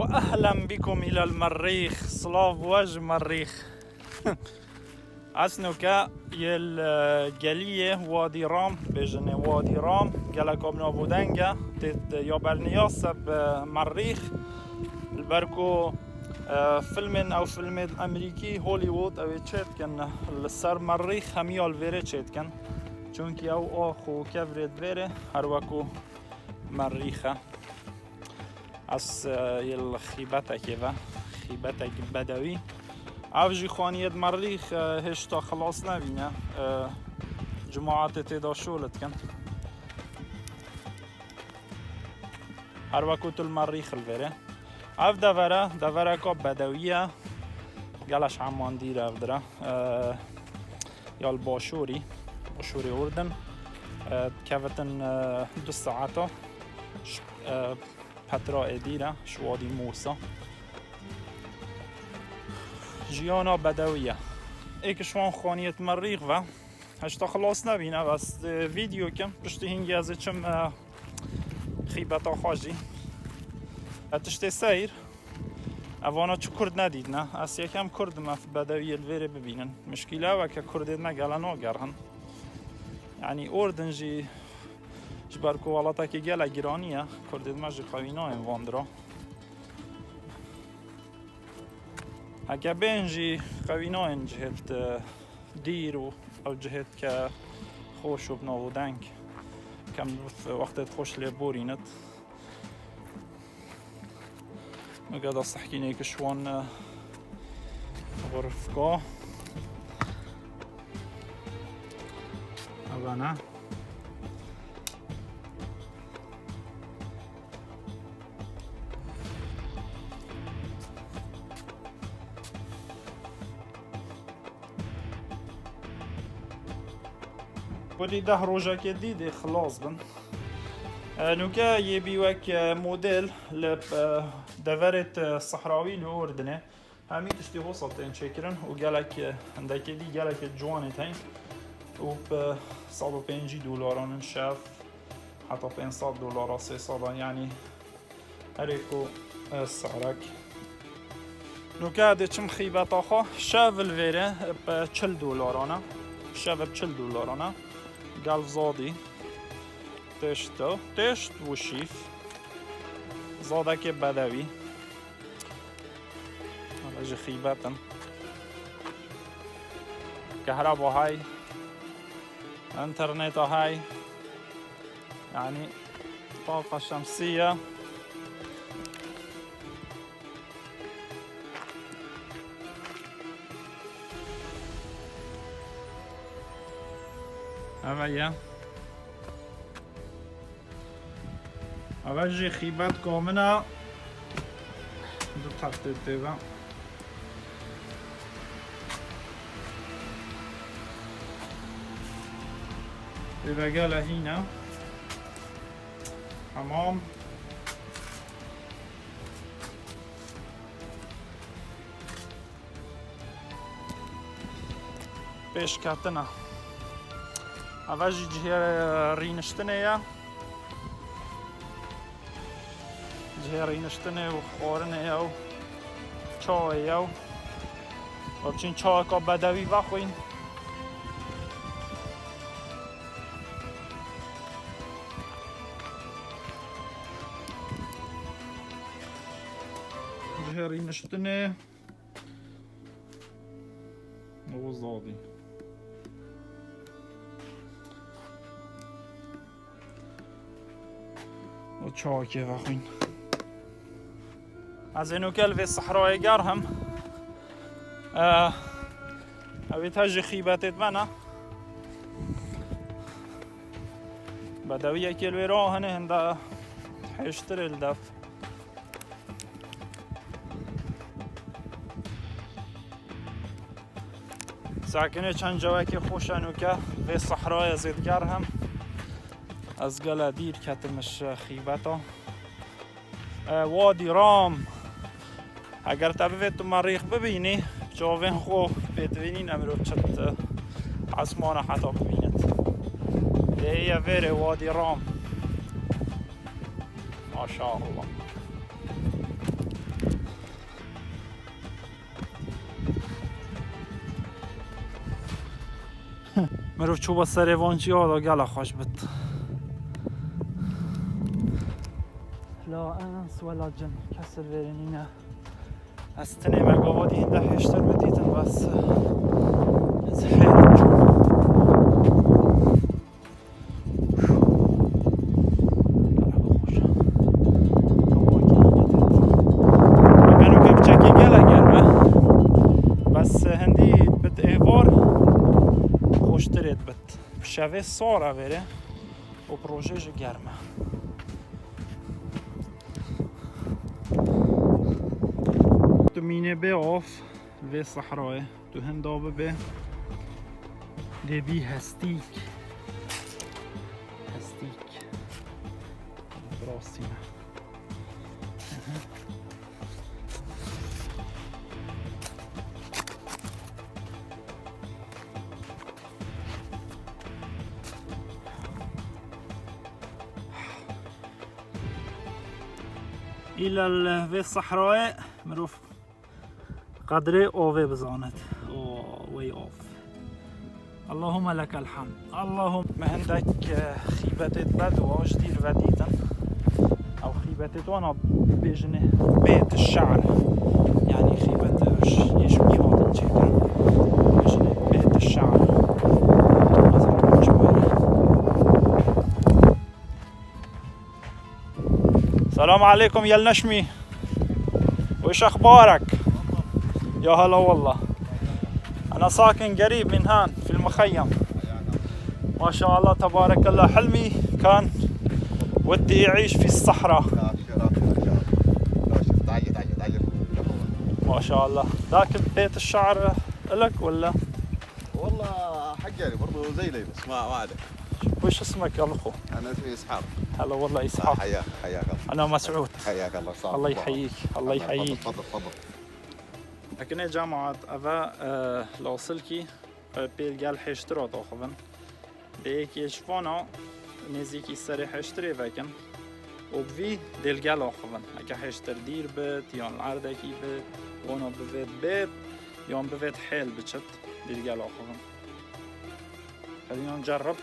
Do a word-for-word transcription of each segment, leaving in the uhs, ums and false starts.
وأهلا بكم إلى المريخ. Silav we ji Merîx. Ez nuke yê li geliyê Wadî Ram, bêjinê Wadî Ram, geleka bi nav û deng e, tê ya berniyase bi Merîx. Li ber ku, e, filmên, ew filmê Emerîkî, Hollywood, ew ê çêdikin li ser Merîx, hemiya li vêrê çêdikin. Çunkî ew ax û kevirê di vêrê, her wekû Merîx e. Ez, e, yê li xîbetekê ve, xîbetek bedewî. Ev jî xaniyê di Merîx, e, hêşta xilas nebîne. E, cemaetê tê de şol dikin. Her wekû tu li Merîx li vêrê. Ev devere, devereka bedewî ye. Gele ji heman dîr ev dire. E, ya li başûrî, başûrê Urdin. E, kevitin, e, du saeta. Ş-, e, Petra êdî re ji Wadî Mûsa. Jiyana bedewî ye. Êk ji wan xaniyê di Merîx ve. Hişta xilas nebîne, bes, e, vîdeo kim. Piştî hingî ez ê çim, e, xîbeta xwe jî. E, tiştê seyr. Evana çi kurd nedîtine. Ez yekem kurdim ev bedewiyê li vêrê bibînin. Mişkîle ew e ke kurdên me gele nagerhin. Yanî Urdin jî ji ber ku welatekî gelek giranî ye, kurdên me jî qewî nayên van dira. Heke bên jî qewî nayên cihêt, e, dîr û ew cihêt ke xweş û bi nav û deng. Kem wextê xweş lê borînit. Nuke da sehkînê ki şwan, e, xurfka. Eve ne. Kulî deh rojekê dî dê xilas bin. E, nûke yê bî wek, e, model li, e, deverêt, e, sehrawî li Urdinê. Hemî tiştî hosa tên çêkirin û gelek, e, hindekê dî gelekê ciwanê tên û bi sed û pêncî dolaran in şev, heta pênc sed dolara, sê sed, yanî herê ku, e, serek. Nûke dê çim xîbeta xwe, şev li vêrê bi çil dolaran e. Şev bi çil dolaran e. Gel zadî. Têşt, têşt û şîf. Zadekê bedewî. Eve jî xîbet in. Kehraba hay. Înterneta hay. Yanî, taqa şemsî ye. Eve ye. Eve jî xîbetka min e. Du textê tê ve. Tê ve gele hîn e. Hemam. Pêşketina. Eve jî cihê rîniştinê ye. Cihê rîniştinê û xwarinê ye û çayê ye û. Ve biçin çayeka bedewî vexwîn. Cihê rîniştinê. Ew zadî. O çawakê vexwîn. Ez ê nûke li vê sehrayê gerhim. Eh, ew ê te jî xîbetê me ne. Bedewiyekê li wê ra hene hinde hêştirê li dev. Sakinê çend cewekê xweş e nûke vê sehrayê ez ê digerhim. Ez gele dîr ketim ji xîbeta. E, Wadî Ram. Eger te bivê tu merîx bibînî, çavên xwe pê divînî ne mirov çit, e, esmana heta bibînit. Lê ye vêrê Wadî Ram. Maşallah. Mirov çû be serê van çiya da gela xweş bit. La ens wela cin, kes li vêrê nîne. Ez tinê me gava dî hinde hêştir bidîtin, bes, eh, ez hêl çûm. Gelo xweş e. Gelo kêfxweş e. Gelo kêfxweş e. Bes hindî bit êvar xweştirê dibit. Bi şevê sar e vêrê û bi rojê jî germ e. Tu mînê bê av vê sehrayê. Tu hinda bibê. Dê bî hestîk. Hestîk. Bi rastî ne. Île li vê sehrayê mirov qedrê avê bizanit. O, wey av. Allahümme lekel hamd. Allahümme. Me hindek, e, xîbetê bed û ji dîr ve dîtin. Ew xîbetê wana bêjinê bêt şe'r. Yani xîbet yê ji wî hatin çêkirin. Bêjinê bêt şe'r. Selam aleykum, Yel Neşmî. وش أخبارك؟ يا هلا والله. أنا ساكن قريب من هان في المخيم. ما شاء الله تبارك الله، حلمي كان ودي أعيش في الصحراء. ما شاء الله. ذاك البيت الشعر إلك ولا؟ والله حق يعني برضه زي لي، بس ما، ما عليك. وش اسمك يا الخو؟ أنا اسمي إسحاق. هلا والله إسحاق. حياك، حياك الله. أنا مسعود. حياك الله، صح. الله يحييك، الله يحييك. تفضل، تفضل، تفضل. Ekinê cemaat, eve, e, lasilkî, e, pêl gel hêştira daxivin. Dê yekê ji vana nêzîkî serê hêştirê vekin û bi vî dê li gel axivin. Eke hêştir dîr bit, yan li erdekî bit, wana bivêt bêt, yan bivêt hêl biçit, dê li gel axivin. خلينا نجرب.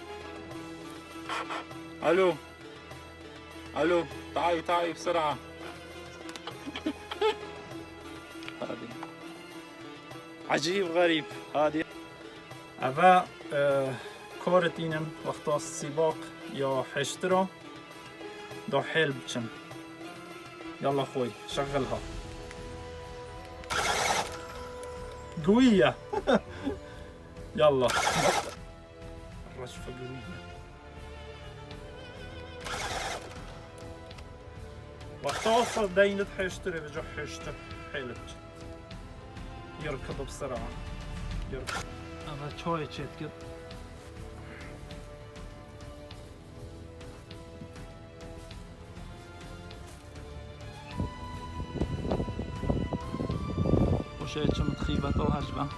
ألو. ألو. تعالي، تعالي بسرعة. هادي. عجيب غريب. هادي. Eve, e, koritînin wexta sîbaq ya hêştira da hêl biçin. Yalla xwey, şexilha. Guiye. Yalla. Reşfe guiye. Wexta asa deynit hêştirê, vêca hêştir hêl biçin. Yirkidi bi sera. Yirkidi. Eve çayê çêdikit. Xweşe çim xîbeta her ji ben.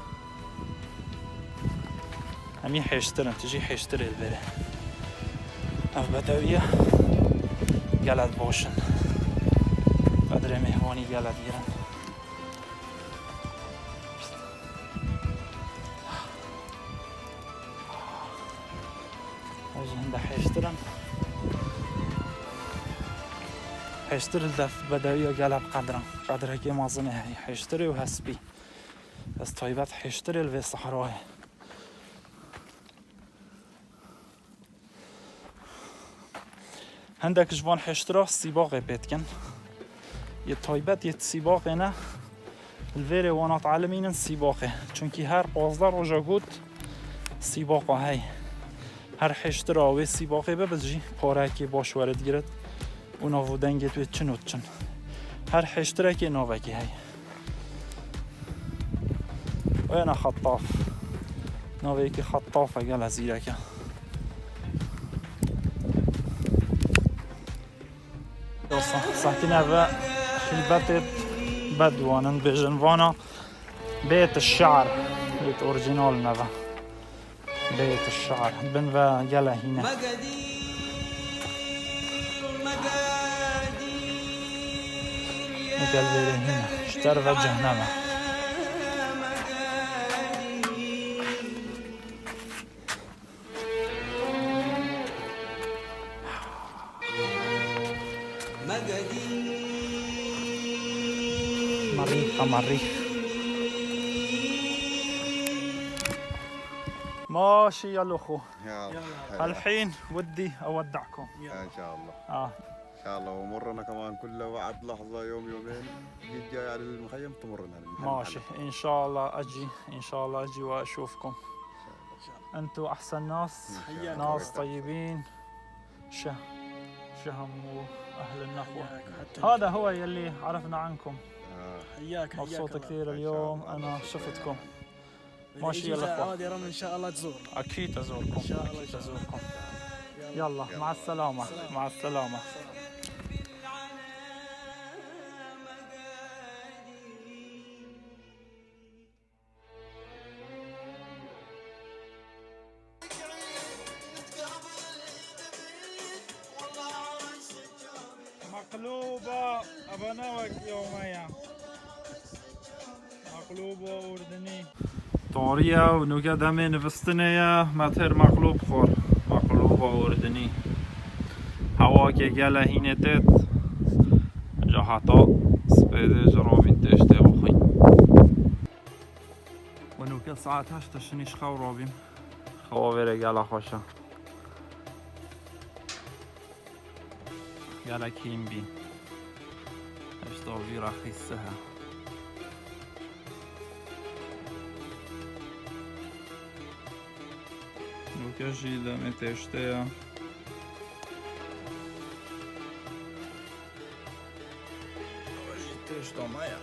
Em ê hêştir in, tu jî hêştir ê li vêrê. Ev bedewiye gelek baş in. Qedrê mêhwanî gelek girin. Ev jî hinde hêştir in. Hêştir li def bedewiya gelek qedr in. Qedrekê mezin e heyî. Hêştirê û hespî. Ez taybet hêştirê li vê sehrayê. Hindek ji van hêştira sîbaxê pê dikin. Yê taybet yê sîbaxê ne, li vêrê wana dielimînin sîbaxê. Çunkî her pazdeh roja got sîbaxa hey. Her hêştira wê sîbaxê bibe jî parekê baş were digirit û nav û dengê wê çin û diçin. Her hêştirekê navekê hey. Wêna Xettaf. Navê yekî Xettaf e, gele zîrek e. Sa-, sakin e ve xîbetê bed wanin bêjin vana bêt şe'r, bêt orîjînal ne ve. Bêt şe'r. Bin ve gele hîne. Gel vêrê hîne. Ji derve cehneme. مريخ، مريخ. ماشي يا لوخو. يا الله. الحين ودي أودعكم. ان شاء الله. آه. ان شاء الله، ومرنا كمان كل بعد لحظه، يوم يومين، جيت جاي على المخيم، تمرنا على المحل. ماشي، ان شاء الله اجي، ان شاء الله اجي واشوفكم. انتوا احسن ناس، حياك ناس الله. طيبين. شه شهم واهل النخوه. حياك، حتى هذا هو يلي عرفنا عنكم. آه. حياك، حياك مبسوط الله. كثير اليوم انا شفتكم. ماشي، يلا، عادي، رم ان شاء الله تزورنا. اكيد ازوركم، ان شاء الله، اكيد ازوركم. يلا، مع السلامه. سلام. مع السلامه. سلام. Meqlûba, ebene wek yomeye. Meqlûba urdinî. Toriye û nûke demê nivistinê ye, me têr meqlûb xwar. Meqlûba urdinî. Hewakê gele hînê têt. Ca heta spêdê ji ravîn têştê bixwîn. Û nûke saet heşt şinî ji xew ravîm. Xewa vêrê gela xweş e. Gelek hîn bî. Hişta vî rexî sih e. Nûke jî demê têştê ye. Ew jî têşta me ye.